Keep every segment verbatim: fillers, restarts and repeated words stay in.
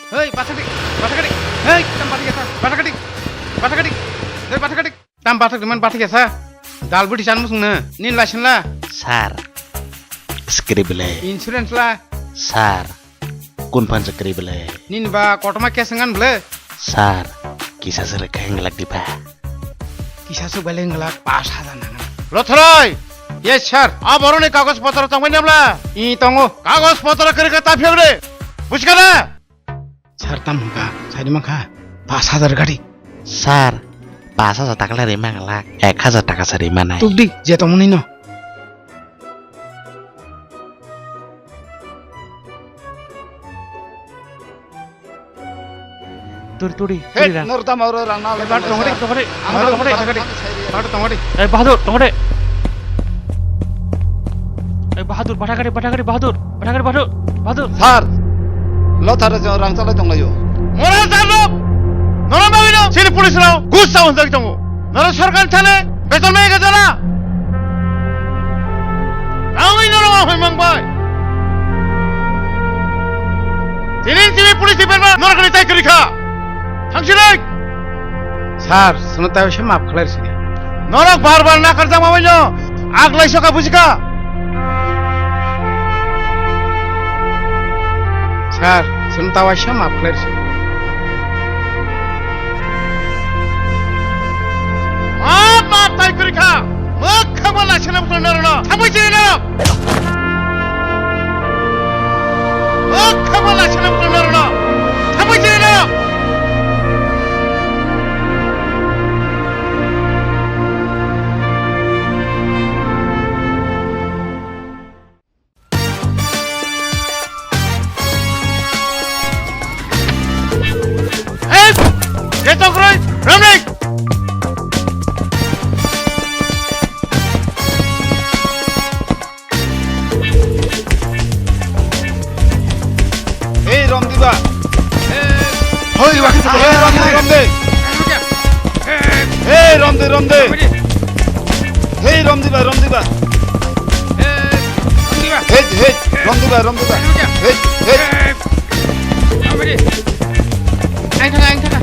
Hei, bathakdi, bathakdi. Hei, tam bathakdi, bathakdi. Bathakdi. Hei, bathakdi. Tam bathakdi man bathakdi sa. Dal buti chan musung na. Nin la sin la. Sir, script le. Insurance la. Sir, kun phan script le. Nin ba kotoma case ngan ble. Sir, kisa sir khaing lak di ba. Kisa su bale nglak pas hajar nangan. Lothroi! Yes, sir. A boroni kagoj potro tongbai namla? I tongo. Kagoj potro kiri ka ta phiyok re. Buchka na? Sir, tam hwnkha, saidi mankha, pas hajar gari. Sir, pas hajar taka le rima nglak, ek hajar taka se rima nai. Tukdi, je tongmani no. Turi, turi, Hei, turi ra. Nor tamo oro rang na Hei, bar tongori, tongori, Aro tongori, bar tongori, tongori. Bar tongori. Eh, Bahadur, tongori. Eh, Bahadur, bathakari, bathakari, Bahadur, bathakari, Bahadur, Bahadur. Sir, Lothar rang chalai tonglaio. Mora jarno, nora mawino, sini police rao, gus sa unjak tongo. Nora sorkar thane, beton mai gajana. Rawi nora ma hoi mangbai. Tini tini police ni berma, nora kani tai kiri kha. Thangsinai. Sir, chwngno tai waisa maaf khlai rwsidi. Norok bar bar nakarjakma bai no aglai soka bujikha. Sir, chwngno tai waisa maaf khlai rwsidi. Maaf, maaf tai kwrwi kha. Mwkhangma laisana bukla norokno. Thangbai chini norok. Mwkhangma laisana bukla norokno. Thangbai chini norok. Ei! Ketok roi, Ramnik! Ei, Romdiba! Hoi, wakil sa, hoi, Romdi, Romdi! Ei, Romdi, Romdi! Ei, Romdiba, Romdiba! Hej, hej, Romdiba, Romdiba. Hej, hej. Ang thanga, ang thanga.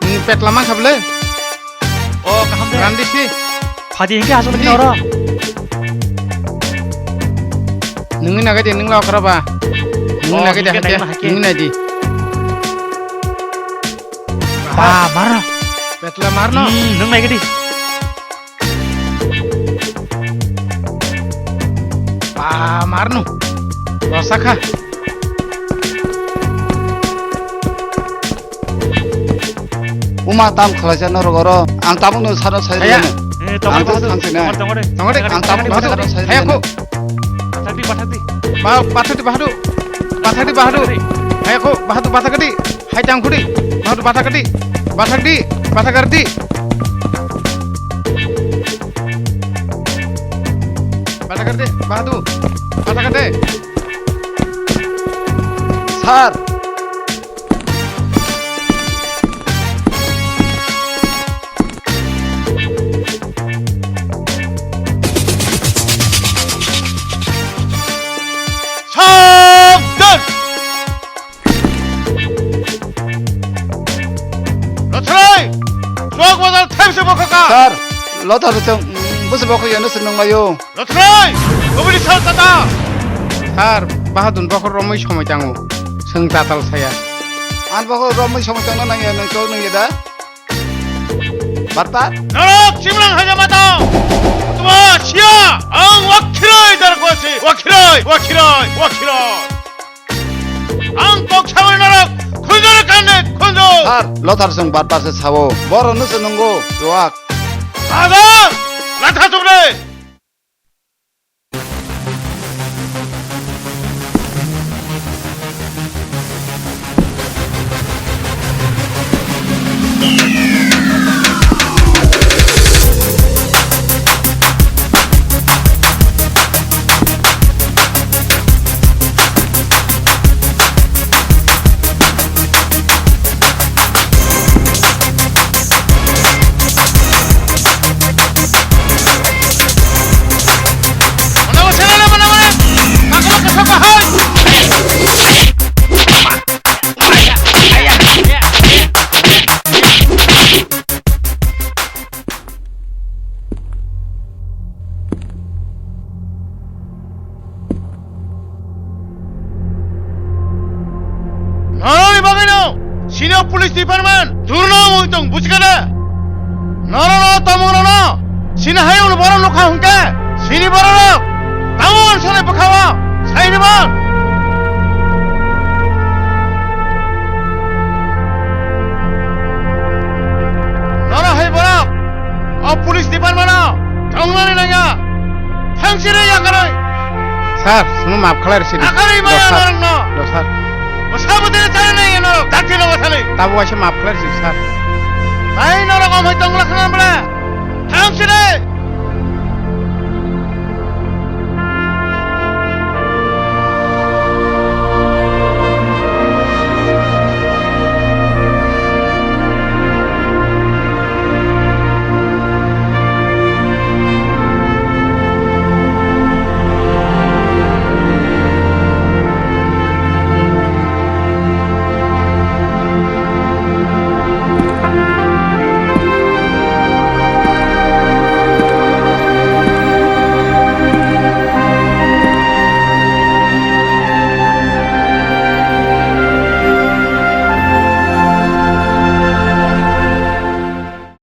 Nini petla mankha bwle? O, kaham de. Randi si. Phadi hingke asuk ni oro. Nungni nagai de, nung la okra ba. Nungni nagai de, hake, hake. Nungni nai di. Ba, mar. Petla mar no. Hmm, nung nagai di. Ba, mar no. Rosa kha. Uma tam khwlaisa norok oro. Ang tabukno sano sai rwmani. Eh, tongori ang bahadu. Tongori, tongori. Ang tabukno sano sai rwmani. Haya ko. Bathakdi, bathakdi. Ba-, bathakdi bahadu. Bathakdi bahadu. Haya ko, bahadu bathakdi. Hai tangkudi. Bahadu bathakdi. Bathakdi, bathakardi. Bathakardi, bahadu. Bathakardi. Sir. Sabdan! Rotharai! Chwk bazar thepse bokhaka! Sir, Lothar chwng, mm, bwswk bokhok yano se nunglaio. Rotharai! Kubuni sal tata! Sir, bahadun bokhok romwi somoi tango. Chwng tatal saya. Ang bokhok romwi somoi tangna nangya, nang chwk nungya da? Barta? Norok chimlang haja matang! Tuma siya! Ang wakhiroi darkwasi! Wakhiroi! Wakhiroi! Wakhiroi! Ang kok sawi norok khunjor kande khunjor! Sir, Lothar chwng barta se sao. Boro no se nungo, chuak. Ada! Latha chukre! Sini o police department durno mui tong bujikade. Noro no tomong no no. Sini hayung no borom nukha hungke. Sini borok no. Tamon sale bukhawa. Saini bor. Noro hai borok. O police department no. Tongnani nangya. Thangsiri yakaroi. Sir, sunu maaf khalai risi di. Akhari maya Dos, sir. Norokno. Dos, sir. Bwsa bwtwi chari nai eno, dakti no bwsali. Tabo waisa maaf khalai risi, sir. Tai norok omhai tongla khana bwle. Thangsiri.